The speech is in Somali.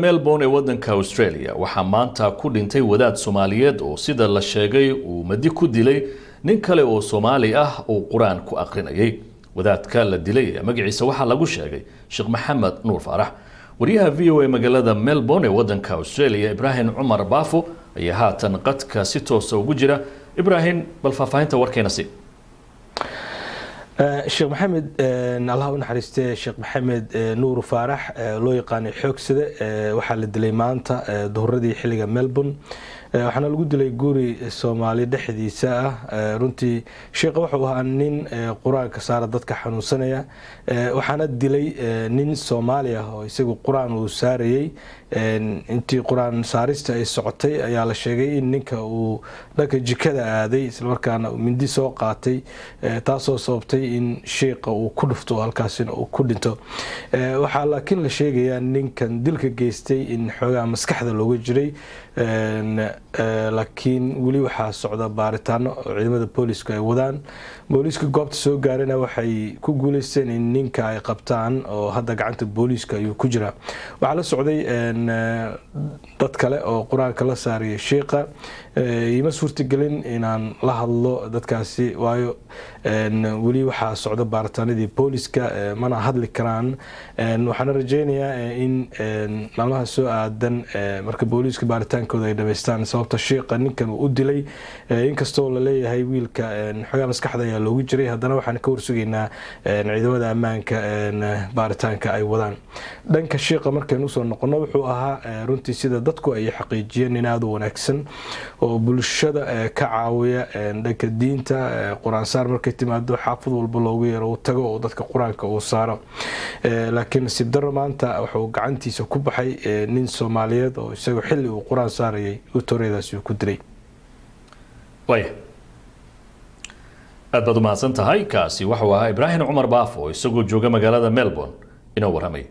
Melbourne ee wadanka Australia waxaa maanta ku dhintay wadaad Soomaaliyeed oo sida la sheegay uu madi ku dilay nin kale oo Soomaali ah oo Qur-aan ku aqrinayay. Wadaadka la dilay ee magaciisa waxaa lagu sheegay Sheekh Maxamed Nuur Faarax. Wariyaha VOA magaalada Melbourne ee wadanka Australia, Ibraahim Cumar Baafo, ayaa haatan qadka si toosa ugu jira. Ibraahim, bal faahfaahinta warkeena si. Sheekh Maxamed, Allah u naxariistee, Sheekh Maxamed Nuur Faarax, loo yaqaanay Xoogsade, waxaa la dilay maanta duhuradii xilliga Melbourne, waxaana lagu dilay guri Soomaali dhexdiisa ah. Runtii sheekha wuxuu ahaa nin Qur-aanka saara dadka xanuunsanaya, waxaana dilay nin Soomaali ah oo isagu Qur-aan uu saarayey. Intii Qur-aan saarista ay socotay ayaa la sheegay in ninka uu dhanka jikada aaday, islamarkaana mindi soo qaatay, taasoo sababtay in sheikha uu ku dhufto, halkaasina uu ku dhinto. Waxaa laakiin la sheegayaa ninkan dilka geystay in xoogaa maskaxda looga jiray, laakiin weli waxaa socda baaritaano oo ciidamada boolisku ay wadaan. Booliiska goobta soo gaarana waxay ku guuleysteen in ninka ay qabtaan, oo hadda gacanta booliiska ayuu ku jiraa. Waxaa la socday dad kale oo Qur-aanka la saaraya sheikha. Ima suurtagelin inaan la hadlo dadkaasi, waayo weli waxaa socda baaritaanadii booliska, mana hadli karaan. Waxaana rajeynayaa in maalmaha soo aadan, marka booliiska baaritaankooda ay dhamaystaan, sababta sheikha ninkan uu u dilay. Inkastoo laleeyahay wiilka xoogaa maskaxda ayaa loogu jiray, haddana waxaan ka warsugaynaa ciidamada ammaanka baaritaanka ay wadaan. Dhanka sheikha markaynu usoo noqono, wuxuu ahaa runtii, sida dadku ay xaqiijiyeen, nin aada u wanaagsan oo bulshada ka caawiya dhanka diinta. Qur-aan saar markay timaado, xaafad walba loogu yeero uu tago oo dadka Qur-aanka uu saaro. Laakiin nasiib daro, maanta wuxuu gacantiisa ku baxay nin Soomaaliyeed oo isagu xilli uu Qur-aan saarayay uu tooreydaasi ku dilay. Waaya, aad baad u mahadsan tahay. Kaasi wuxuu ahaa Ibraahim Cumar Baafo, isagoo jooga magaalada Melbourne inoo warramay.